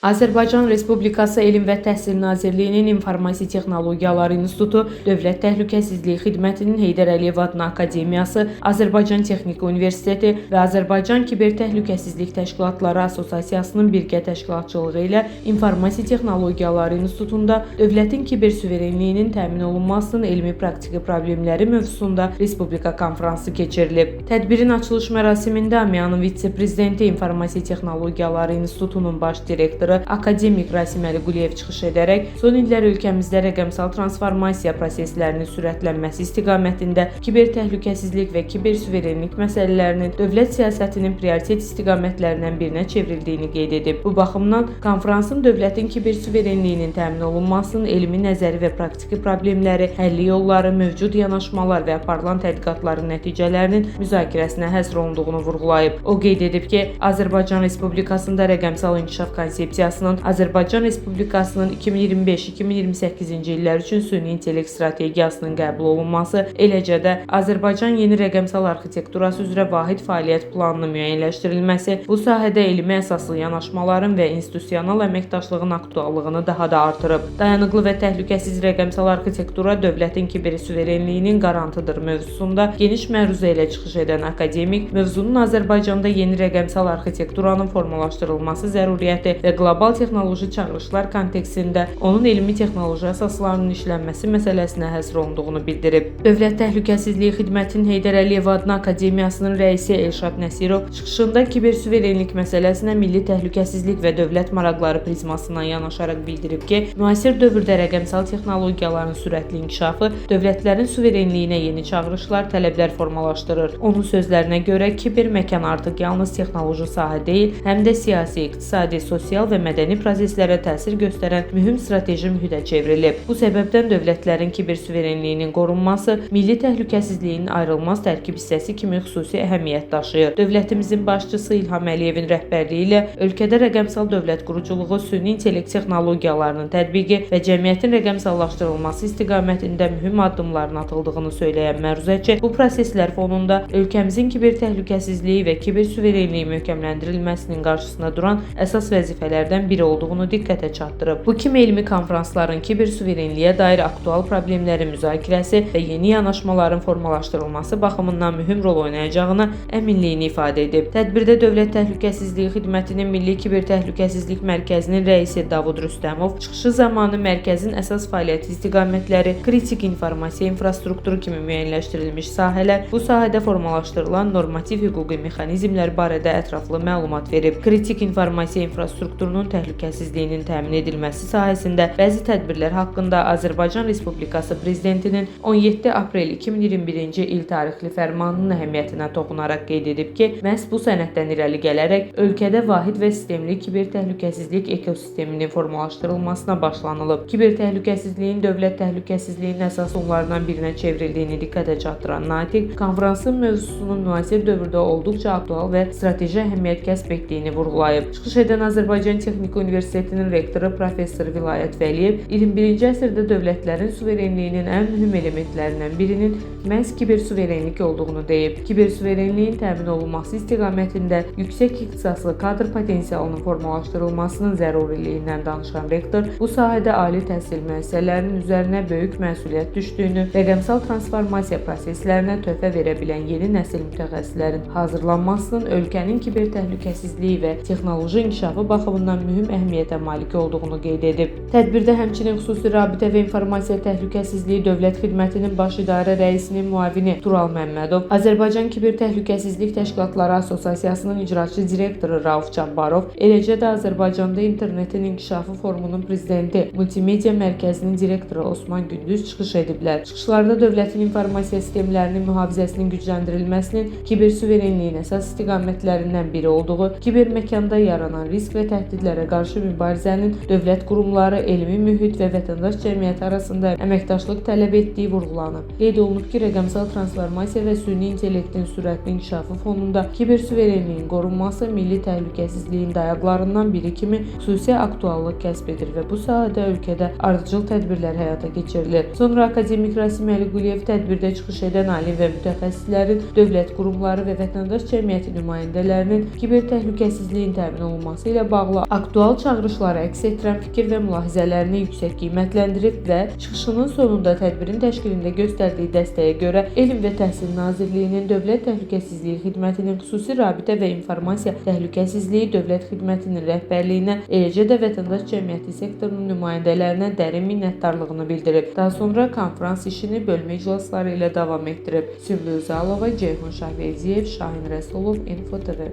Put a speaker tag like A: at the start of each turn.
A: Azərbaycan Respublikası Elm və Təhsil Nazirliyinin İnformasiya Texnologiyaları İnstitutu, Dövlət Təhlükəsizliyi Xidmətinin Heydər Əliyev adına Akademiyası, Azərbaycan Texniki Universiteti və Azərbaycan Kiber Təhlükəsizlik Təşkilatları Assosiasiyasının birgə təşkilatçılığı ilə İnformasiya Texnologiyaları İnstitutunda dövlətin kiber suverenliyinin təmin olunmasının elmi praktiki problemləri mövzusunda Respublika konfransı keçirilib. Tədbirin açılış mərasimində AMİA-nın vitse-prezidenti, İnformasiya Texnologiyaları İnstitutunun baş direktoru akademik Rasim Əliquliyev çıxış edərək son illər ölkəmizdə rəqəmsal transformasiya proseslərinin sürətlənməsi istiqamətində kiber təhlükəsizlik və kiber suverenlik məsələlərinin dövlət siyasətinin prioritet istiqamətlərindən birinə çevrildiyini qeyd edib. Bu baxımdan konfransın dövlətin kiber suverenliyinin təmin olunmasının elmi, nəzəri və praktiki problemləri, həlli yolları, mövcud yanaşmalar və aparılan tədqiqatların nəticələrinin müzakirəsinə həsr olunduğunu vurğulayıb. O qeyd edib ki, Azərbaycan Respublikasında rəqəmsal inkişaf konsepsiyasının Azərbaycan Respublikasının 2025-2028-ci illər üçün süni intellekt strategiyasının qəbul olunması, eləcə də Azərbaycan yeni rəqəmsal arxitekturası üzrə vahid fəaliyyət planının müəyyənləşdirilməsi bu sahədə elmi əsaslı yanaşmaların və institusional əməkdaşlığın aktuallığını daha da artırıb. Dayanıqlı və təhlükəsiz rəqəmsal arxitektura dövlətin kiber suverenliyinin qarantıdır mövzusunda geniş məruzə ilə çıxış edən akademik mövzunun Azərbaycanda yeni rəqəmsal arxitekturanın formalaşdırılması zəruriyyəti və qlobal texnoloji çağırışlar kontekstində onun elmi texnoloji əsaslarının işlənməsi məsələsinə həsr olunduğunu bildirib. Dövlət Təhlükəsizliyi Xidmətinin Heydər Əliyev adına Akademiyasının rəisi Elşad Nəsirov çıxışında kiber suverenlik məsələsinə milli təhlükəsizlik və dövlət maraqları prizmasından yanaşaraq bildirib ki, müasir dövrdə rəqəmsal texnologiyaların sürətli inkişafı dövlətlərin suverenliyinə yeni çağırışlar, tələblər formalaşdırır. Onun sözlərinə görə kiber məkan artıq yalnız texnoloji sahə deyil, həm də siyasi, iqtisadi, sosial və mədəni proseslərə təsir göstərən mühüm strateji mühitə çevrilib. Bu səbəbdən dövlətlərin kiber suverenliyinin qorunması milli təhlükəsizliyin ayrılmaz tərkib hissəsi kimi xüsusi əhəmiyyət daşıyır. Dövlətimizin başçısı İlham Əliyevin rəhbərliyi ilə ölkədə rəqəmsal dövlət quruculuğu, süni intellekt texnologiyalarının tətbiqi və cəmiyyətin rəqəmsallaşdırılması istiqamətində mühüm addımların atıldığını söyləyən məruzəçi bu proseslər fonunda ölkəmizin kiber təhlükəsizliyi və kiber suverenliyi möhkəmləndirilməsinin qarşısında duran əsas vəzifələrdən biri olduğunu diqqətə çatdırıb. Bu kimi elmi konfransların kiber suverenliyə dair aktual problemlərin müzakirəsi və yeni yanaşmaların formalaşdırılması baxımından mühüm rol oynayacağına əminliyini ifadə edib. Tədbirdə Dövlət Təhlükəsizliyi Xidmətinin Milli Kiber Təhlükəsizlik Mərkəzinin rəisi Davud Rüstəmov çıxışı zamanı mərkəzin əsas fəaliyyət istiqamətləri, kritik informasiya infrastrukturu kimi müəyyənləşdirilmiş sahələr, bu sahədə formalaşdırılan normativ hüquqi mexanizmlər barədə ətraflı məlumat verib. Kritik informasiya infrastrukturunun təhlükəsizliyinin təmin edilməsi sahəsində bəzi tədbirlər haqqında Azərbaycan Respublikası Prezidentinin 17 aprel 2021-ci il tarixli fərmanının əhəmiyyətinə toxunaraq qeyd edib ki, məhz bu sənəddən irəli gələrək ölkədə vahid və sistemli kiber təhlükəsizlik ekosisteminin formalaşdırılmasına başlanılıb. Kiber təhlükəsizliyin dövlət təhlükəsizliyinin əsas unlarından birinə çevrildiyini diqqətə çatdıran Natiq, konfransın mövzusunun müasir dövrdə olduqca aktual və strateji əhəmiyyət kəsb etdiyini vurğulayıb. Çıxış edən Azərbaycan Texniki Universitetinin rektoru professor Vilayət Vəliyev 21-ci əsrdə dövlətlərin suverenliyinin ən mühüm elementlərindən birinin məhz kiber suverenlik olduğunu deyib. Kiber suverenliyin təmin olunması istiqamətində yüksək ixtisaslı kadr potensialının formalaşdırılmasının zəruriliyindən danışan rektor bu sahədə ali təhsil müəssisələrinin üzərinə böyük məsuliyyət düşdüyünü, rəqəmsal transformasiya proseslərinə töhfə verə bilən yeni nəsil mütəxəssislərin hazırlanmasının ölkənin kiber təhlükəsizliyi və texnoloji inkişafı baxımından mühüm əhəmiyyətə malik olduğunu qeyd edib. Tədbirdə həmçinin Xüsusi Rabitə və İnformasiya Təhlükəsizliyi Dövlət Xidmətinin Baş İdarə Rəisinin müavini Tural Məmmədov, Azərbaycan Kiber Təhlükəsizlik Təşkilatları Assosiasiyasının icraçı direktoru Rauf Cabbarov, eləcə də Azərbaycanda İnternetin İnkişafı Forumunun prezidenti, Multimedia Mərkəzinin direktoru Osman Gündüz çıxış ediblər. Çıxışlarda dövlətin informasiya sistemlərinin mühafizəsinin gücləndirilməsinin kiber suverenliyin əsas istiqamətlərindən biri olduğu, kiber məkanda yaranan risk və təhdidlərə qarşı mübarizənin dövlət qurumları, elmi mühit və vətəndaş cəmiyyəti arasında əməkdaşlıq tələb etdiyi vurğulanıb. Qeyd olunub ki, rəqəmsal transformasiya və süni intellektin sürətli inkişafı fonunda kiber suverenliyin qorunması milli təhlükəsizliyin dayaqlarından biri kimi xüsusi aktuallıq kəsb edir və bu sahədə ölkədə ardıcıl tədbirlər həyata keçirilir. Sonra akademik Rasim Əliquliyev tədbirdə çıxış edən alim və mütəxəssislərin, dövlət qurumları və vətəndaş cəmiyyəti nümayəndələrinin kiber təhlükəsizliyin təmin olunması ilə bağlı aktual çağırışları əks etdirən fikir və mülahizələrini yüksək qiymətləndirib və çıxışının sonunda tədbirin təşkilində göstərdiyi dəstəyə görə Elm və Təhsil Nazirliyinin Dövlət Təhlükəsizliyi Xidmətinin Xüsusi Rabitə və İnformasiya Təhlükəsizliyi Dövlət Xidmətinin rəhbərliyinə, eləcə də vətəndaş cəmiyyəti sektorunun nümayəndələrinə dərin minnətdarlığını bildirib. Daha sonra konfrans işini bölmə iclasları ilə davam etdirib. Sümbül Zalova, Ceyhun Şahverdiyev, Şahin Rəsulov, Info TV.